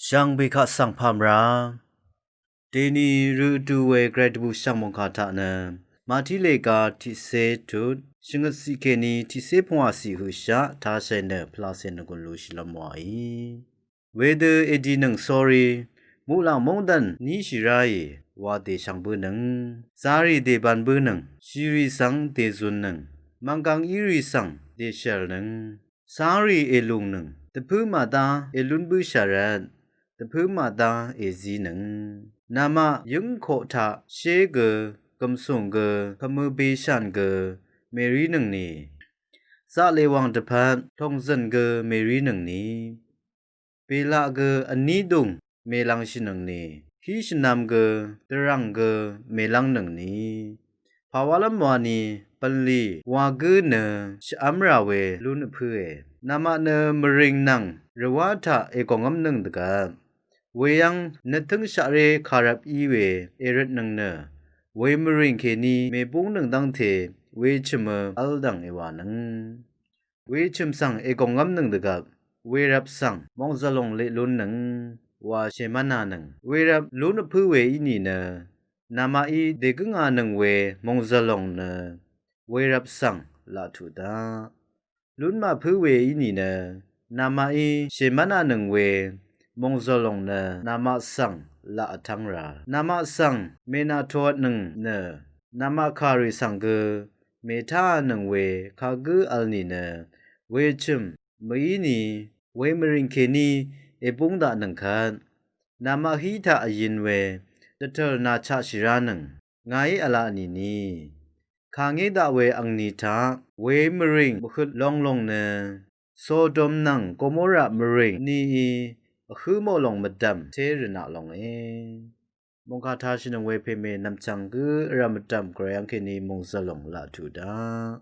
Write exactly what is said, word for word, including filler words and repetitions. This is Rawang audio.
Jv̀ngbè kaq svng pà mvrá. Dèní rø vdu we gvray dvbù shv̀ng mòngkà taq nø Màtí lèga tiqcé tut shvngøt ciq kèní tiqcé pvngwà ciq høqshaq tashàì nø pvlacè nvgùn lushìlv́m wàí. Wedø èdìnøng sórí muqlàng móngdàn níshì ráì wa dèshvng bǿnøng. Zarì dèban bǿnøng, shìrì svng dèzunnøng, mv̀nggvng írì svng dèshv̀lnøng. Sárì èlùngnøng, dvpǿ màdá èlún bǿshà rvt, dvpǿ màdá èzínøng. Namaq yǿngkoq taq shé gø, gv̀msùng gø, kvmø beshàn gø mèrínøngni, zaqlèwàng dvpvt tòngzø̀n gø mèrínøngni, bèlaq gø vní dùng mèlv̄ngshìnøngni, hí shvnv̄m gø, dvrv̀ng gø mèlv̄ngnøngni, pàwálv́m wani bv̀nlì wa gǿ nø shvv́mrà we lún vpǿe. Namaq nø mvrìng nvng rvwá taq ègòngv́mnøng dvgvp, weyv́ng nøttǿng shaqré kàrvp í we èrøtnøng nø, we mvrìng kèní mèbúngnøng dv́ngte wechø̀mø v́ldv̀ng èwànøng. Wechø̀m svng ègòngv́mnøng dvgvp, wervp svng mòngzv̀lòng leq lúnnøng wa shèmv́nanøng. Wervp lún vpǿ we í nìnø, namaqí dègǿnganøng we mòngzv̀lòng nø wervp svng laq tuq daq. Lún màpǿ we í nìnø, namaqí shèmv́nanøng we mòngzv̀lòng nø namaq svng laq vtv́ng rà. Namaq svng mènàtòvtnøng nø, namaq kàrì svng gø mètáànøng we kagǿ vl nìnø, wechø̀m mø̀íni we mvrìng kèní èbúng daqnøng kvt, namaq hí taq vyin we dvtø̀l nàchaqshì ránøng ngàí v̄la nìni, kàngé daq we angni taq we mvrìng mvhøt longlong nø, Sodom nvng Gomora mvrìng nií vhǿ mò lòng mvdv̀m té rvnaq longe. Mòngkà tashìnøng we pèmè nv̀mchv̀ng gǿ vrv̀m mvdv̀m gvray yv́ng kèní mòngzv̀lòng laq tuq daq.